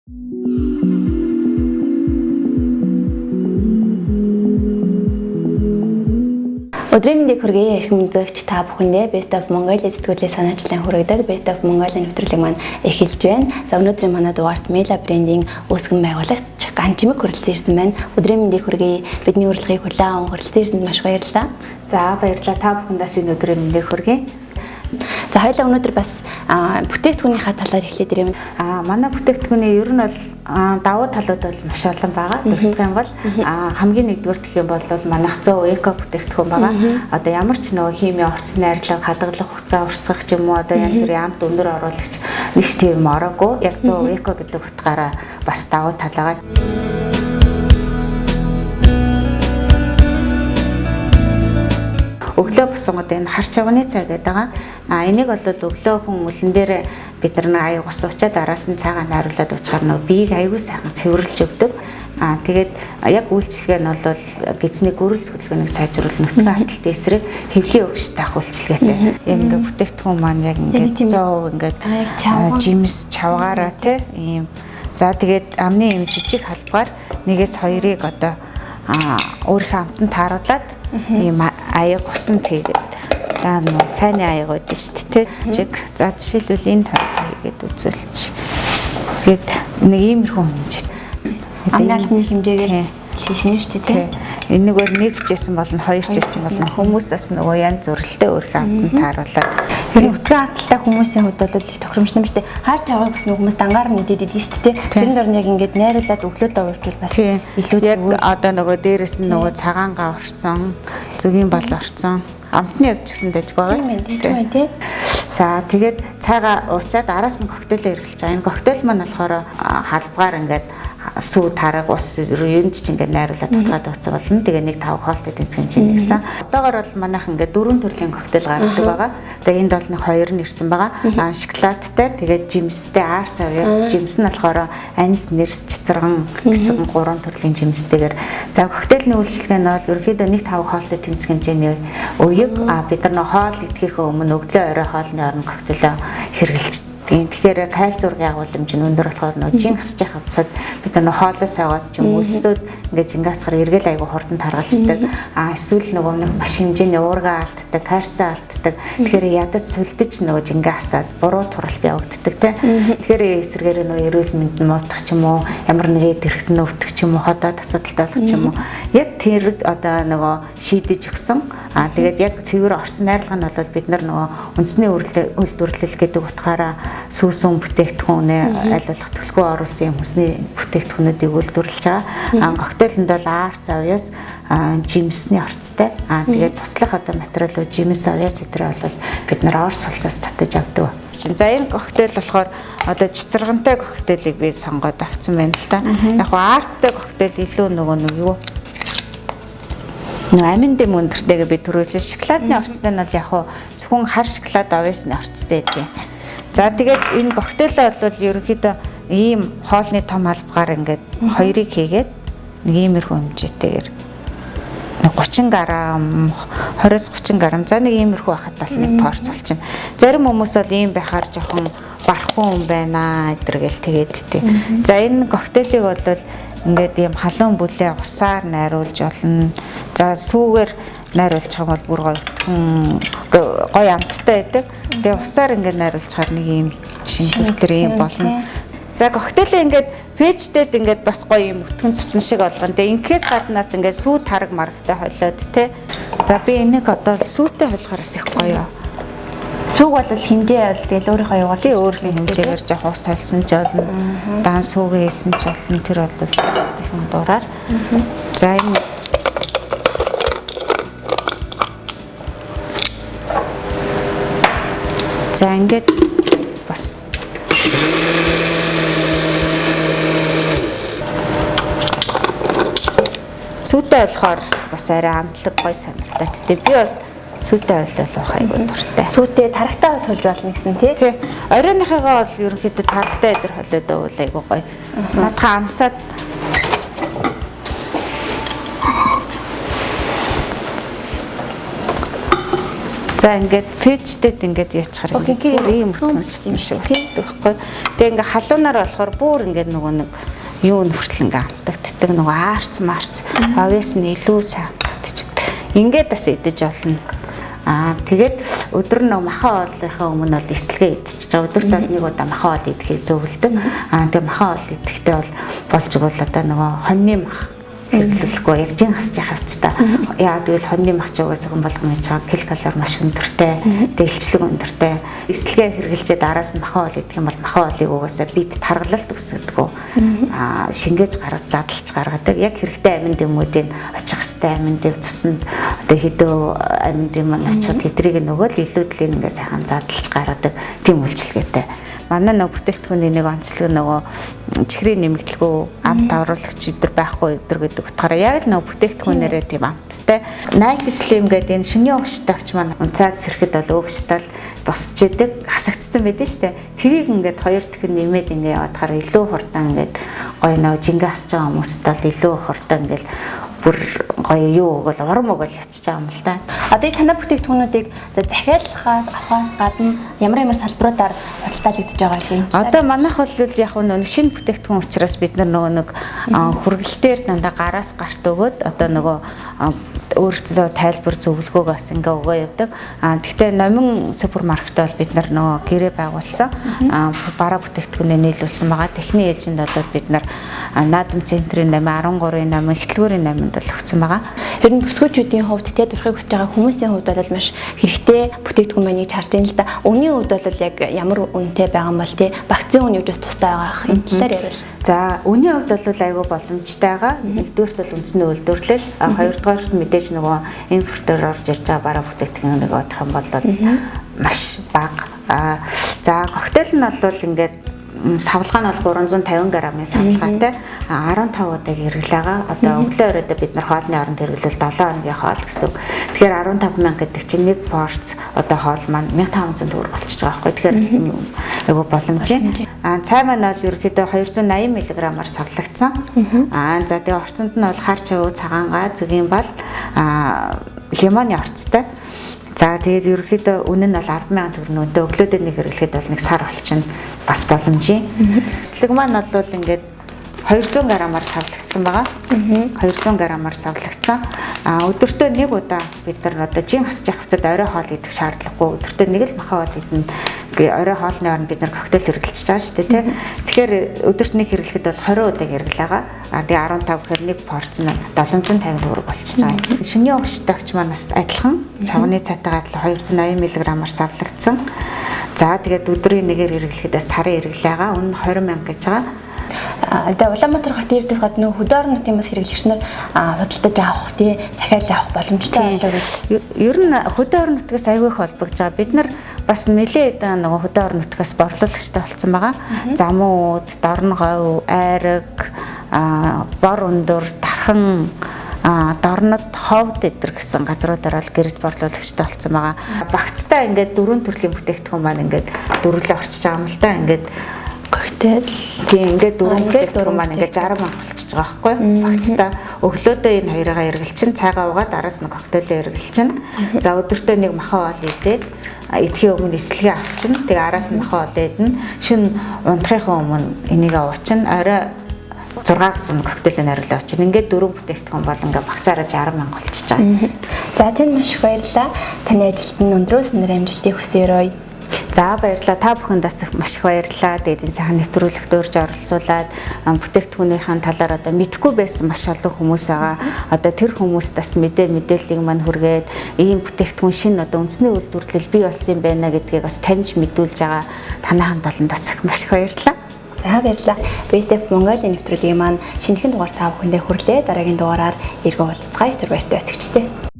Өдрийн мэндийг хүргэе, эрхэм үзэгч та бүхэндээ. Best of Mongolia сэтгүүлээ санаачлан хүргэдэг Best of Mongolia нэвтрүүлэг маань эхэлж байна. За, өнөөдрийн манай дугаарт Mela брендийн үүсгэн байгуулагч Ганчимэг хүрэлцэн ирсэн байна. Өдрийн мэндийг хүргэе. Бидний урилгыг хүлээн аван хүрэлцэн ирсэнд маш баярлалаа. За, баярлалаа. Та бүхэндээс энэ өдрийн мэндийг хүргэе. За, хоёулаа өнөөдөр бас бүтээгдэхүүнийхээ талаар эхлээд ирээ. Манай бүтээгдэхүүний ер нь бол давуу талууд бол маш олон байгаа. Дурдах юм бол хамгийн нэгдүгээр гэх юм бол манайх 100 эко бүтээгдэхүүн байгаа. Одоо ямар ч нөгөө хими орц найрлага, хадгалах хугацаа уртсгах ч юм уу, одоо янз бүрийн амт өндөр оруулагч нэг ч тийм ороогүй. Яг 100 эко гэдэг утгаараа бас давуу тал байгаа. Өглөө босонгод энэ хар чавганы цай гэдэг байгаа. Энийг бол өглөө хүн үлэн дээр бид нар нэг аяг ус уучаад араас нь цайгаа найруулад уучаар нөгөө биеийг аягүй сайхан цэвэрлж өгдөг. Тэгээд яг үйлчилгээ нь бол гидсний гөрөл хөдөлгөөнийг сайжруулах, нүтгэн хаталт эсрэг, хэвлийн өгштэй ах үйлчилгээтэй. Яг ингээ бүтээгдэхүүн маань яг ингээд 100% ингээд жимс чавгаараа те ийм. За, тэгээд амны юм жижиг халбгаар нэгээс хоёрыг одоо өөрийнхөө амтанд тааруулаад ийм аяг усан тэгээд даа нөө цайны аяг байдаг шүү дээ, тэ. Чиг. За, жишээлбэл энэ тойлоо хийгээд үзүүлч. Тэгээд нэг иймэрхүү хэмжээ. Амны албаны хэмжээгээр хийх нь шүү дээ, тэ. Энэгээр нэг ч гэсэн болно, хоёр ч гэсэн болно. Хүмүүс бас нөгөө янз бүрэлдээ өөрийнхөө амтанд тааруулаад. Ер нь өтгөн хаталтай хүмүүсийн хувьд бол их тохиромжтой юм шүү дээ. Хаар чавгыг бас нөгөө хүмүүс дангаар нь идээд идэг шүү дээ. Тэрэн дор нь яг ингээд найруулад өглөөдөө уурчвал бас илүү Яг одоо нөгөө дээрэс нь нөгөө цагаангаа орцсон, зөгийн бал орцсон. Амтны явж гисэн дажиг байгаа. Тийм ээ, тий. За, тэгээд цайгаа уучаад араас нь коктейлээ эргэлж байгаа. Энэ коктейл маань болохоор халбгаар ингээд сүү, тараг, ус юунд ч ингээд найруулад тутгаад өгсөн болно. Тэгээ нэг тавг хоолтой тэнцэх хэмжээний гэсэн. Одоогор бол манайх ингээд дөрвөн төрлийн коктейл гаргадаг байгаа. Тэгээ энд бол нэг хоёр нь ирсэн байгаа. Шоколадтай, тэгээд жимстэй, аар цавьяас, жимс нь болохоор анис, нэрс, цэцэргэн гэсэн гурван төрлийн жимстэйгээр. За, коктейлний үйлчилгээ нь бол ерөнхийдөө нэг тавг хоолтой тэнцэх хэмжээний уяг. Бид нар нөх хоол идэхийнхээ өмнө өглөө орой хоолны оронд коктейлөө хэрэглэж. Тэгэхээр каль зургийн агуулмж нь өндөр болохоор нөө жин хасж явах авцаад бид нар хоолой сойгоод ч юм өлсөөд ингээд жингээ хасахаар эргэл айгу хурдан таргалждаг. Эсвэл нөгөө нэг маш хэмжээний уурга алддаг, кальци алддаг. Тэгэхээр ядаж сүлдэж нөгөө жингээ хасаад буруу туралт явагддаг те. Тэгэхээр эсрэгээр нөгөө эрүүл мэнд нь муутах ч юм уу, ямар нэгэн дэрэгт нь өвдөх ч юм уу, ходоод асуудалтай болох ч юм уу. Яг тэр одоо нөгөө шийдэж өгсөн. Тэгээд яг цэвэр орцсон найрлага нь бол бид нар нөгөө үндэсний үйлдвэрлэл гэдэг утгаараа сүүсэн бүтээгдэхүүнээ аль болох түлхүү оруулсан юм хүсний бүтээгдэхүүнүүдийг үйлдвэрлэж байгаа. Коктейлэнд бол аар завьяас, жимсний орцтой. Тэгээд туслах одоо материалууд жимс, авьяас гэтэр бол бид нар Орос улсаас татаж авдаг. За, энэ коктейл болохоор одоо цэцэргантай коктейлийг би сонгоод авсан байна л та. Яг гоо арцтай коктейл илүү нөгөө нэг юу нөгөө амин дэм өндөртэйгээ би түрүүлсэн. Шоколадны орцтой нь бол яг хуу зөвхөн хар шоколад авьяасны орцтой гэдэг. За, тэгээд энэ коктейлээ бол ерөнхийдөө ийм хоолны том албгаар ингээд хоёрыг хийгээд нэг иймэрхүү хэмжээтэйгээр 30 г, 20-30 г. За, нэг иймэрхүү байхад бол нэг порц болчихно. Зарим хүмүүс бол ийм байхаар жоохон барахгүй юм байна гэдэргээл тэгээд тий. За, энэ коктейлийг бол ингээд ийм халуун бүлээ усаар найруулж болно. За, сүүгээр найруулчих юм бол бүр гоё өтгөн гоё амттай байдаг. Тэгээ усаар ингээд найруулчихаар нэг ийм шингэн ийм болно. За, коктейлээ ингээд пэжтэд ингээд бас гоё юм өтгөн цутан шиг болгоно. Тэгээ инкээс гаднаас ингээд сүү тараг марагтай холиод те. За, би энийг одоо сүүтэй холихоороос их гоё. Сүүг бол хэмжээ бол тэгэл өөрийнхөө юугаар Тий, өөрхийн хэмжээгээр жоох ус холсон ч болно. Дан сүүгээ хийсэн ч болно. Тэр бол өөрсдийнх дураар. За, энэ За, ингээд бас сүүтэй болохоор бас арай амтлаг гоё сонирхтой. Гэтэ би бол сүүтэй хойлол уух айгуу дуртай. Сүүтэй тарагтай бас хольж болно гэсэн тий. Тий. Оройныхыгаа бол ерөнхийдөө тарагтай өдр холиод байвал айгуу гоё. Наадхаа амсаад. За, ингээд фэжтэд ингээд яачаар ингээд ийм өтгөнцтөн шиг болдог байхгүй. Тэгээ ингээд халуунаар болохоор бүр ингээд нөгөө нэг юу н хүртэл ингээд амтагддаг, нөгөө аарц марц овоос нь илүү сайн амтагдчих. Ингээд бас идэж болно. Аа, тэгээд өдөр нөгөө махан хоолныхаа өмнө бол эслэгээ идчихэж байгаа. Өдөрт бол нэг удаа махан хоол идэхийг зөвлөдөг. Аа, тэгээд махан хоол идэхдээ бол болж игэл одоо нөгөө хоньны мах хэрэглэхгүй, яг жин хасж явах хэвчтэй. Яагаад гэвэл хоньны мах ч угаасаа хүн болгон хийж байгаа кил калори маш өндөртэй, дэлчлэг өндөртэй. Эслэгээ хэрэглэжээ араас нь махан хоол идэх юм бол махан хоолыг угаасаа бит таргалалт өсгөдгөө. Аа, шингээж гаргаж, задлж гаргадаг. Яг хэрэгтэй амин дэвмүүдийн очих хэвээр амин дэв цуснд одоо хэдөө амин дэв маань очиход тэдрийг нөгөө л илүүдлийн ингээ сайхан задлж гаргадаг тийм үйлчилгээтэй. Манай нөгөө бүтээгдэхүүний нэг онцлог нөгөө чихрийн нэмэгдэлгүй, амт оруулагч өдр байхгүй өдр гэдэг утгаараа яг л нөгөө бүтээгдэхүүнээрээ тийм амттай. Night Slim гэдэг энэ шөнийн угшдагч маань унцаад сэрэхэд бол угшдал босч идэг, хасагдсан байдэн штэ. Тэрийг ингээд хоёр дахин нэмээд ингээд явахаар илүү хурдан ингээд гоё нөгөө жингээ хасж байгаа хүмүүст бол илүү хурдан ингээд бүр гоё юу өгөөл, урам өгөөл явчихж байгаа юм л да. Одоо танай бүтээгдэхүүнүүдийг захиалгаас авахаас гадна ямар ямар салбаруудаар худалдаалагдаж байгаа юм? Одоо манайх бол яг нөгөө шинэ бүтээгдэхүүн учраас бид нар нөгөө нэг хүргэлтээр дандаа гараас гарт өгөөд одоо нөгөө өөрсдөө тайлбар зөвлөгөөг бас ингээ өгөө явдаг. А тэгтээ Номин супермаркет бол бид нар нөгөө гэрээ байгуулсан. А бараа бүтээгдэхүүнээ нийлүүлсэн байгаа. Техний ээлжинд бол бид нар Наадам центрийн 8, 13-ын 8, Ихтлгүүрийн 8-нд бол өгсөн байгаа. Ер нь бүсгүүчүүдийн хувьд, те, турхыг хүсэж байгаа хүмүүсийн хувьд бол маш хэрэгтэй бүтээгдэхүүн байна гэж харж байна л да. Үнийн хувьд бол яг ямар үнэтэй байгаа юм бол, те, вакцины үн юу ч бас тустай байгаа ах. Энэ талаар яриул. За, үнийн хувьд бол айгүй боломжтой байгаа. Нэгдүгээрт бол үндэсний үйлдвэрлэл, хоёрдугаарт мэдээж нөгөө импортоор орж ирж байгаа бараа бүтээгдэхүүнийг бодох юм бол маш бага. А за, коктейл нь бол ингээд савлгаа нь бол 350 г-ын савлгаатай 15 удаа хэрэглээ байгаа. Одоо өглөө оройдоо бид нар хоолны оронд хэрэглэвэл 7 хоногийн хоол гэсэн үг. Тэгэхээр 15 мянга гэдэг чинь нэг порц одоо хоол маань 1500 төгрөг болчихж байгаа байхгүй. Тэгэхээр айгу боломжийн. А цай маань бол ерөнхийдөө 280 мг-аар савлагдсан. А за, тэгээ орцонд нь бол хар чавуу, цагаан га, зөгийн бал, а лимоны орцтой. За, тэгээд ерөнхийдөө үнэ нь бол 10,000 төгрөг өнтэй, өглөөдөө нэг хэрэглэхэд бол нэг сар болчихно, бас боломжийн. Эслэг маань бол ингээд 200 г-аар савлагдсан байгаа. 200 г-аар савлагдсан. А өдөртөө нэг удаа бид нар одоо жин хасж явах хугацаанд орой хоол идэх шаардлагагүй. Өдөртөө нэг л махан хоол идэнэ. Орой хоолны оронд бид нар коктейл хэрэглэж байгаа шүү дээ, тий. Тэгэхээр өдөрт нэг хэрэглэхэд бол 20 удаа хэрэглээ байгаа. А тэгээ 15 гэхээр нэг порц нь 750 төгрөг болчихж байгаа юм. Шөнийн угшдагч маань бас адилхан чавганы цайтайгаа адилхан 280 мг-аар савлагдсан. За, тэгээд өдрийн нэгээр хэрэглэхэд бас сарын хэрэглээ байгаа. Үнэ нь 20 мянга гэж байгаа. Тэгээ Улаанбаатар хотын эрдээс гадна хөдөө орон нутгийн бас хэрэглэгч нар худалдаж авах, тий, захиалж авах боломжтой болоо гэж. Ер нь хөдөө орон нутгаас аягүй их холбогдож байгаа. Бид нар бас нэлээд нөгөө хөдөө орон нутгаас борлуулагчтай болсон байгаа. Замууд, Дорноговь, Айраг, Бор өндөр, Дархан, Дорнод, Ховд эдэр гэсэн газруудаар бол гэрэл борлуулагчтай болсон байгаа. Багцтай ингээд дөрвөн төрлийн бүтээгдэхүүн маань ингээд дөрвөлөө орчиж байгаа юм л да. Ингээд коктейл. Тийм, ингээд дөрвөн бүтээгдэхүүн маань ингээд 60 мянга болчихж байгаа байхгүй. Багцтай өглөөдөө энэ хоёроо эргэлчин, цайгаа уугаад араас нь коктейлээ эргэлчин. За, өдөртөө нэг махан хоол идээд, идэхийн өмнө эслэгээ авчина. Тэгээ араас нь махан хоол идэнэ. Шин унтахынхаа өмнө энийг уучин. Орой 6 гэсэн коктейлийн найруулаа очив. Ингээд дөрвөн бүтээгдэхүүн бол ингээд багцаараа 60 мянга болчихж байгаа. За, тэнд маш их баярлалаа. Таны ажилд нь өндрөөс өндөр амжилтыг хүсье. За, баярлалаа. Та бүхэнд бас маш их баярлалаа. Тэгээд энэ сайхан нэвтрүүлэгт урьж оролцуулаад бүтээгдэхүүнийхэн талаар одоо мэдэхгүй байсан маш олон хүмүүс байгаа. Одоо тэр хүмүүст бас мэдээллийг мань хүргээд ийм бүтээгдэхүүн шинэ одоо үндэсний үйлдвэрлэл бий болсон юм байна гэдгийг бас таньж мэдүүлж байгаа танай хамт олонд бас маш их баярлалаа. За, баярлалаа. Best of Mongolia нэвтрүүлгийн маань шинэхэн дугаар та бүхэндээ хүрлээ. Дараагийн дугаараар эргэн уулзцгаая. Түр баяртай бацгчтэй.